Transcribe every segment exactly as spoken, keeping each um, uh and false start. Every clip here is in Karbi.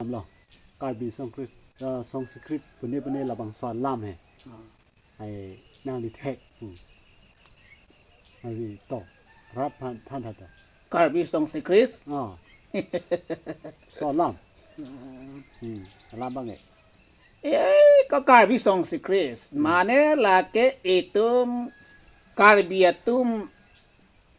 Lo, Karbi Songkrit, uh, Songskrit pune pune labangso alam he. Ah. Ai nangli thek. Hmm. Ai to. Rat phan than tha to. Karbi Songskrit. Ah. So alam. Hmm. Alam bang eh. Eh, ko Karbi Songskrit. Hmm. Mane lake itum Karbi atum,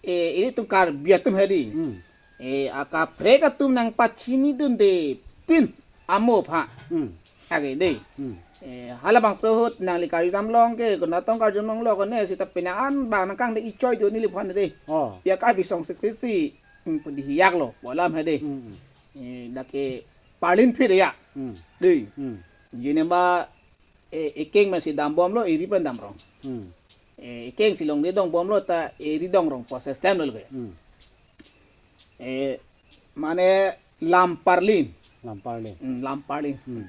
eh, ilitum Karbi atum hedi. Hmm. Eh, akaprek atum nangpachinidunde pin amo pha. Hmm. Age dei. Hmm. Eh, halabangso ahut nangli karjudam long ke, konatong karjudam longlo kone, seta penang an bang nangkangde ichoi do neliphan dei. Oh. Ya Karbi Songskrit si, hmm, pudi hiyak lo, pu alam hedi. Hmm, hmm. Eh, dak ke parlin phit ya. Hmm. Dei. Hmm. Jineba, eh, ekeng masi dambomlo, eri pen damrong. Hmm. Eh, ekeng si longri dongbomlo ta, eri dongrong proses tem lo ke. Hmm. Eh, mane lam parlin. Lam parlin. Hmm, lam parlin. Hmm.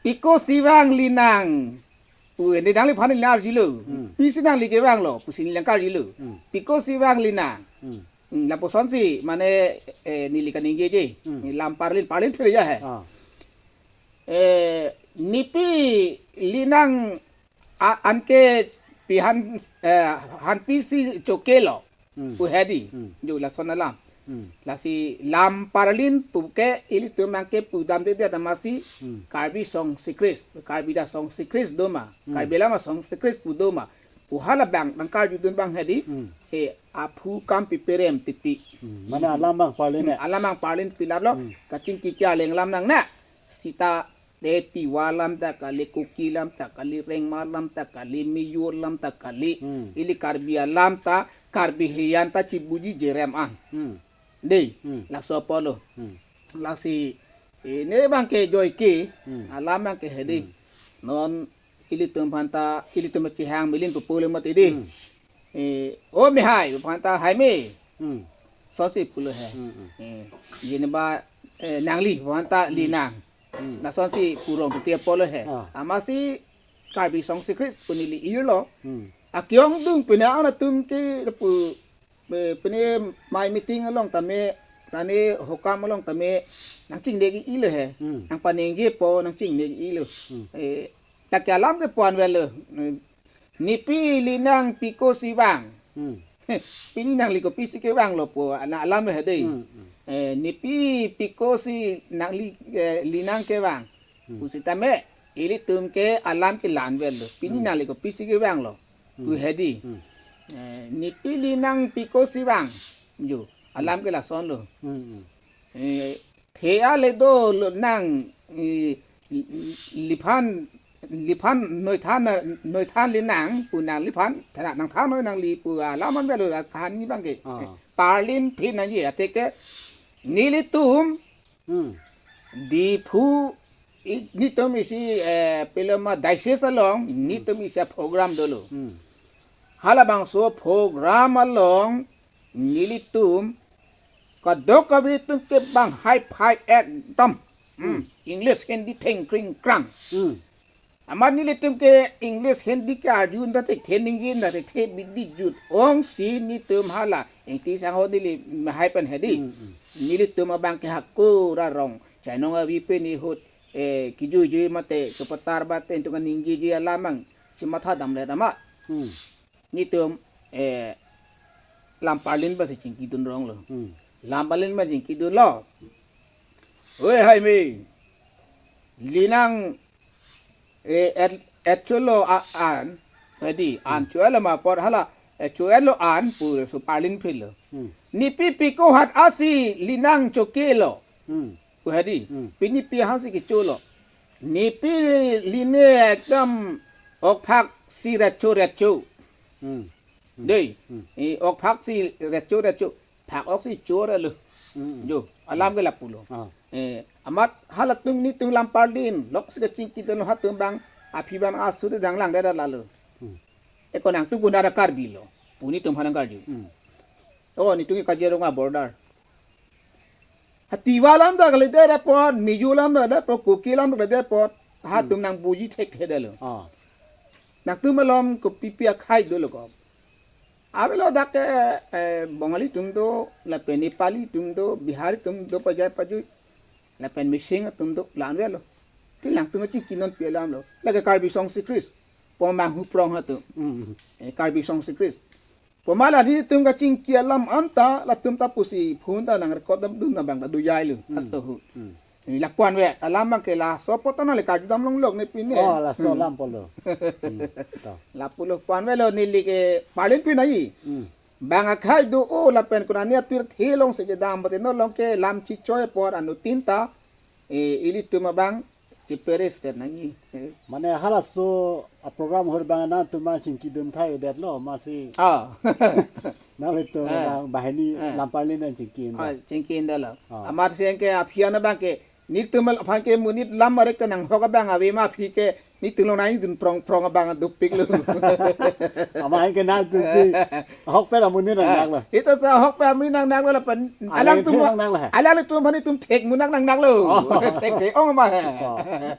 Piko si vang linang. Pu ende nangliphan nangli arjulo. Hmm. Pisi nangli kevanglo, pusi neli nangkarjulo. Hmm. Piko si vang linang. Hmm. Hmm, lapusonsi, mane, eh, neli kaningjeje. Hmm. Lam parlin, parlin phit ya he. Ah. Eh, nepi linang a-, anke pi han, eh, hanpi si chokelo. Hmm. Pu hedi. Hmm. Jo lason alam. Hmm. Lasi lam parlin puke ilitum nangkepudamdedet amatsi, hmm, Karbi Songskrit, Karbi adet Songskrit doma, hmm, Karbi alam Songskrit pu doma. Pu halabang nangkarjudun bang hedi. Hmm. Eh, aphu kam piperem titi. Hmm. Mane alam bang parlin, hmm, eh. Alam bang parlin pilap lo. Hmm. Kachingki ke aleng alam nang na. Seta te Tiwa alam ta kali, Kuki alam ta kali, Rengma alam ta kali, Mizo alam ta kali, hmm, ili Karbi alam ta, Karbi hiyan ta chibuji jerem an. Hmm. Dei, hmm, laso apotlo. Hmm. Lasi, eh, ne bang ke joike, hmm, alam bang ke hedi. Hmm. Non ilitum aphan ta, ilitum chihang milin pupule mati dei. Hmm. Eh, o mehai, aphan ta hai me. Hmm. Sosi pulo he. Hmm, hmm. Eh, jineba, eh, nangli, aphan ta, hmm, linang. Hmm. Lasonsi purong titi apotlo he. Ah. Amatsi Karbi Songskrit pu neli irlo. Hmm. Akeong dung pine an atum ke pu, eh, pine mai meeting along tame, rani hokam along tame, nangchingneke ilo he. Hmm. Nangpaningjepo, nangchingneke ilo. Hmm. Eh, dak ke alam ke pu-an avelo. Eh, nepi linang piko si vang. Hmm. Pini nangli kopisi kevanglo pu ana alam he dei. Hmm, hmm. Eh, nepi piko si nangli, eh, linang kevang. Hmm. Pusitame ilitum ke alam ke la-an avelo. Pini, hmm, nangli kopisi kevanglo. Hmm. Pu hedi. Hmm. Eh, nepi linang piko si vang. Jo, alam ke lasonlo. Hmm, hmm. Eh, the ale dolo nang, eh, liphan, liphan noithan, noithan linang pu nangliphan, thana nangthan noi nangli pu alam an avelo kahan ni bang ke. Ah. Parlin phit nangji athe ke nelitum, hmm, Diphu, i-, netum isi, eh, pilo ma diocese along, netum isi program dolo. Hmm. Halabangso program along nelitum kadokave atum ke bang hi-fi ekdom. Hmm. Hmm. English, Hindi thengkring krang. Hmm. Amat nelitum ke English, Hindi ke arjudun ta thekthe ningjedun ta thekthe bidi jut ongsi netum hala. Ingti sangho neli mehai pen hedi. Hmm, hmm. Nelitum abang ke hako ra rong. Chainong avi pen ahut, eh, kijujui mate, chopatar mate, itum kaningjeje alam bang chimatha damle dama. Hmm. Netum, eh, lam parlin basi chingkidun ronglo. Hmm. Lam parlin basi chingkidunlo. Oi hai me. Linang, eh, et, et cholo a-, an. Hedi, an, hmm, cholo ma apot hala, et cholo an, pu so parlin phitlo. Hmm. Nepi piko hat asi linang chokelo. Hmm. Pu hedi. Hmm. Pini pi hansi kecholo. Nepi line ekdom okphak si recho recho. Hmm. Hmm. Dei. Hmm. Eh, okphak si recho recho. Phak ok si chorlo. Hmm. Jo, alam ke lapulo. Ah. Eh, amat halatum netum lam parlin, lok si kachingkidunlo hatum bang, aphi bang asu de dang langdedetlo. Hmm. Eko nangtum puna ra Karbi lo. Pu netum ha nangkarju. Hmm. Oh, netum ke Kaziranga border. Ha Tiwa alam ta kalidet apot, Mizo alam ta kalidet apot, Kuki alam ta kalidet apot, hatum, hmm, nangbuji thekthedetlo. Ah. Nangtum malom kopipi akhai dolo ko. Avelo dak ke, eh, Bongali atum do, lapen Nepali atum do, Bihari atum do, pajai pajui. Lapen missing atum do, la-an avelo. Ti alangtum kachingki nonpi alam lo. Lake Karbi Songsi Christ. Poma Manghu Prong atum. Mm. Eh, Karbi Songsi Christ. Poma la nelitum kachingki alam anta, latum ta pusi phone ta nang record damdun abang ta dojai lo. Asto hu. Mm. Eh, lapu-an ave, alam abang ke laso apot ta nangle karju dam longlok ne pine. Oh, laso alam pulo. Hmm. To. Lapulo pu-an avelo, neli ke parlin pin ai. Hmm. Bang akhai do-o lapen konane apirthe alongsi kedam, bate no along ke lam chichoi apor anuttin ta, eh, ilitum abang chiperes te nangji. Eh. Mane halaso a program hur bang nangtum ma chingki dun thai det lo masi. Ah. Nanglitum Eh. bang banghini Eh. lam parlin nangchingki. Ah, chingki-in detlo. Ah. Amat si ke aphi an abang ke, nelitum aphan ke monit lam arek ta nanghok abang ave ma aphi ke, nelitum along nangji dun prong prong abang dopik lo. Amat ke nangtum si ahokpet amonit nangnak lo. Ito sa ahokpet amonit nangnak lo lapen. Alang Alangtum thek nangnak lo he. Alangtum aphan nelitum thek munak nangnak lo. Oh. Thek thek-ong ma he.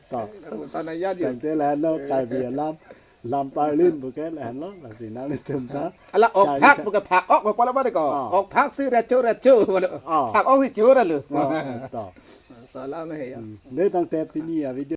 To. To. Sana ya ji. Tangte lahenlo Karbi alam. Lam parlin buke lahenlo. Lasi nanglitum ta. Ala ok Chari phak ta. Buke phak ok, bapala bade ko. Ah. Ok phak si recho recho. Ah. Phak ok si chora lo. Oh, to. Salam he ya. Hmm. De tangte pini a video